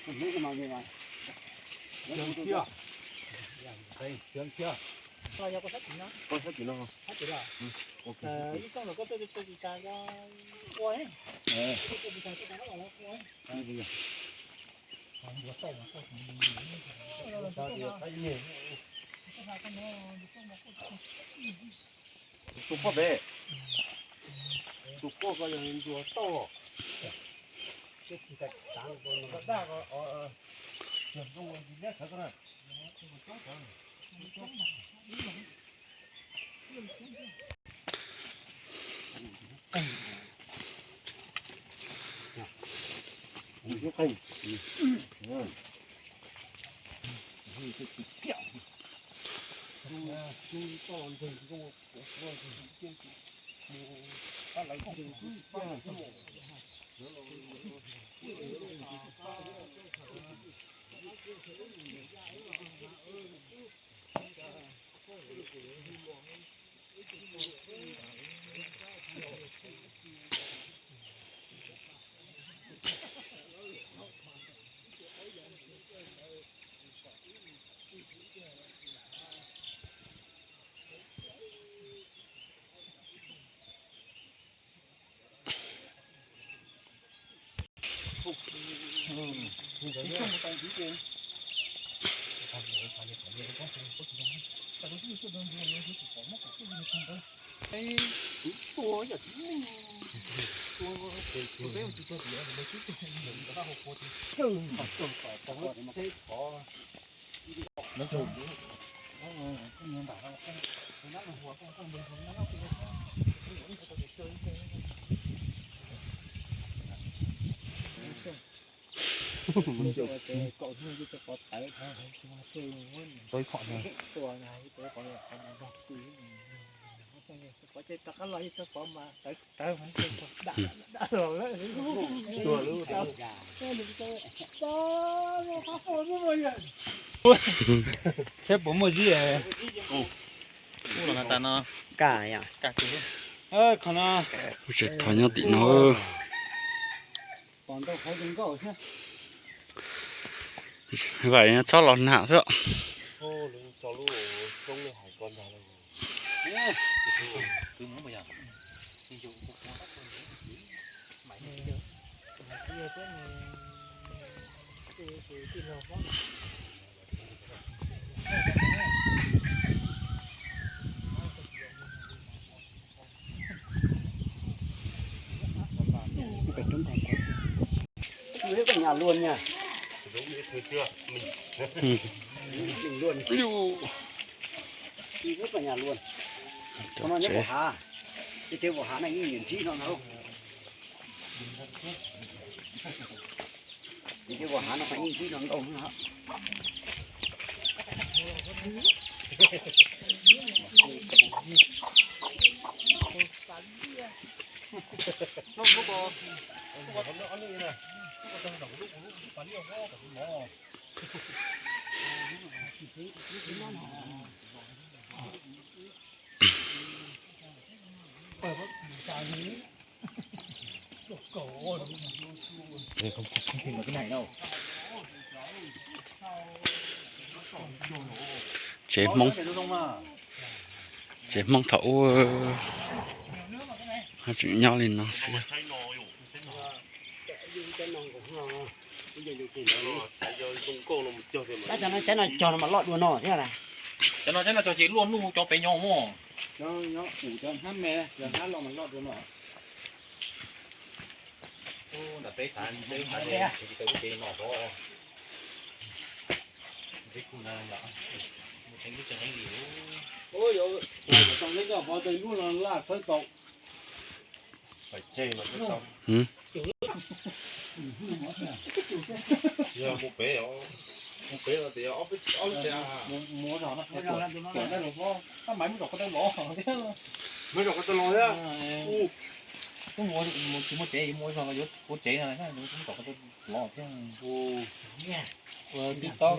Sawv thiab. Sawv thiab. Koj sab tim no. Sab tim los? Ok. Ib tsooj los koj tuaj tsis tas ua. Tus poj pem, tus poj ko yog ntsuag tauj. Saib puas muaj zib. Ub, los tas no. Kaj, kaj. Qhov no. Kuv tseem thov nyob tim no. Vam txhob los nag xwb. Tus poj nyas luaj nyas. Tus poj nyas luaj. Qhov no nyob pem hav. Ces tej pem hav no yeej nyiam ntsib no ntau. Ces tej pem hav no yeej ntsib no ntau. Tsev Hmoob, tsev Hmoob thaum ub tseem nyob li no xwb. Tab cov no tsaib no cog no mas loj dua no thiab las. Cov no tsaib no cog ces luaj nuj cov pem nyob mog. Cov nyob ub cov hnab me cov hnab los mas loj dua no. Nram peb xav peb xav ces tsis tau lub tsev no tod. Peb kuj na yom, mus teev lub tsev heev li. Ub, yog tau neb coj pov tes lub no laj xawb tau. Mus pem, mus pem los tias ob lub tsev. Mus zog no, tab mas muab zom ko taw los thiab. Muab zom ko taw los thiab. Twb mus tsis muaj tsev, mus zog yuav kuv tsev no, muab zom ko taw los thiab. Ua tib tau.